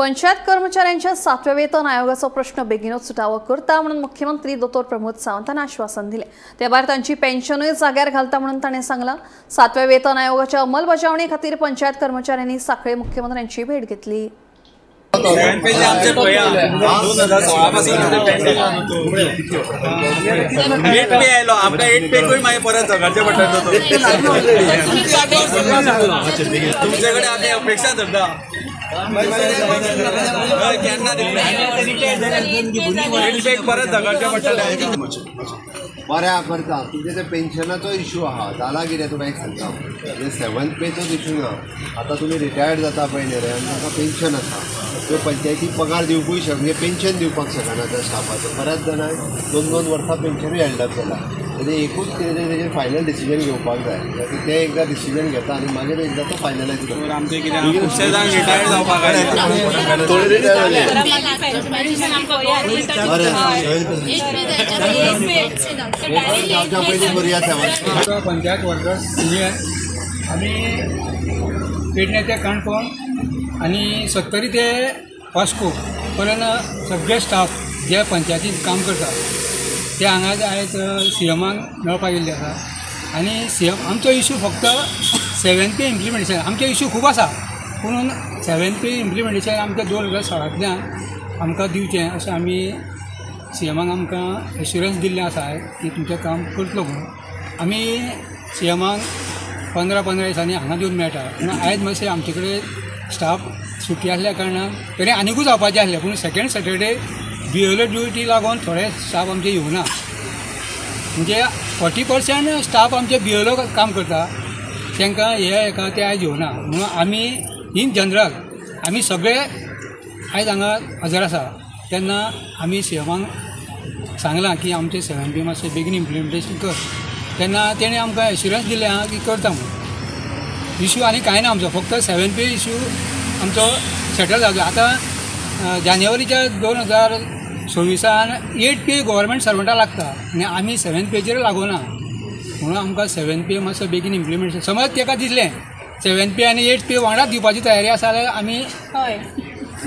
पंचायत कर्मचाऱ्यांच्या 7व्या वेतन आयोगाचो प्रश्न बेगीनच सुटावो करता म्हणून मुख्यमंत्री दोतोर प्रमोद सावंतान आश्वासन दिले। ते भायर तांची पेन्शनूय जाग्यार घालता म्हणून ताणें सांगलां। 7व्या वेतन आयोगाच्या अंमलबजावणी खातीर पंचायत कर्मचाऱ्यांनी सांखळे मुख्यमंत्र्यांची भेट घेतली। अपेक्षा धरता बऱ्या करता तुमचे ते पेन्शनाचो इशू आहा जाला कितें तुका एक सांगता म्हणजे 7th पेचोच इशू ना। आतां तुमी रिटायर्ड जाता पळय न्ही रे आनी ताका पेन्शन आसा त्यो पंचायती पगार दिवपूय शक म्हणजे पेन्शन दिवपाक शकना त्या स्टाफाचो। बऱ्याच जाणांक 2-2 वर्सां पेन्शनूय हॅल्ड अप जाला। म्हणजे एकूच कितें तरी तेजेर फायनल डिसिजन घेवपाक जाय। ते एकदां डिसिजन घेता आनी मागीर एकदां तो फायनलायज करता। आमचे कितें खुबशे जाण रिटायर्ड जावपाक थोडे रिटायर्ड जाले बरें पयलीं करुया। पंचायत वर्कर्स युनियन आमी पेडणे ते काणकोण आनी सत्तरी ते वास्को पर्यंत सगळे स्टाफ जे पंचायतीन काम करता ते हांगा आयज सीएमाक मेळपाक येयल्ले आसा। आनी सीएम आमचो इशू फक्त 7th पे इम्प्लिमेंटेशन आमचे इशू खूब आसा पूण 7th पे इम्प्लिमेंटेशन आमकां 2016 आमकां दिवचें अशें आमी सीएमाक आमकां एश्युरन्स दिल्लें आसा की तुमचें काम करतलो म्हणून। आमी सीएमाक 15-15 दिसांनी हांगा दिवन मेळटा पूण आयज मातशें आमचे कडेन स्टाफ सुटी आसल्या कारणान तरी आनिकूय जावपाचें आसलें पूण सेकेंड सॅटर्डे बीएलओ ड्युटी लागून थोडे स्टाफ आमचे येवना। म्हणजे 40% स्टाफ आमचे बीएलओ काम करता तांकां हे हेका ते आयज येवना म्हणून आमी इन जनरल आमी सगळे आयज हांगा हजर आसा। तेन्ना आमी सीएमाक सांगलां की आमचे 7 पे मातशें बेगीन इम्प्लिमेंटेशन कर तेन्ना तेणें आमकां एश्युरन्स दिलें आहा की करता म्हणून। इशू आनी कांय ना आमचो फक्त 7 पे इशू आमचो सेटल जालो। आतां जानेवारीच्या 2026 8 पे गव्हर्मेंट सर्वंटा लागता आनी आमी 7 पेचेर लागूना म्हणून आमकां 7 पे मातसो बेगीन इम्प्लिमेंटेशन समज ताका दिसलें 7 पे आनी 8 पे वांगडा दिवपाची तयारी आसा जाल्यार आमी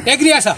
एग्री आसा।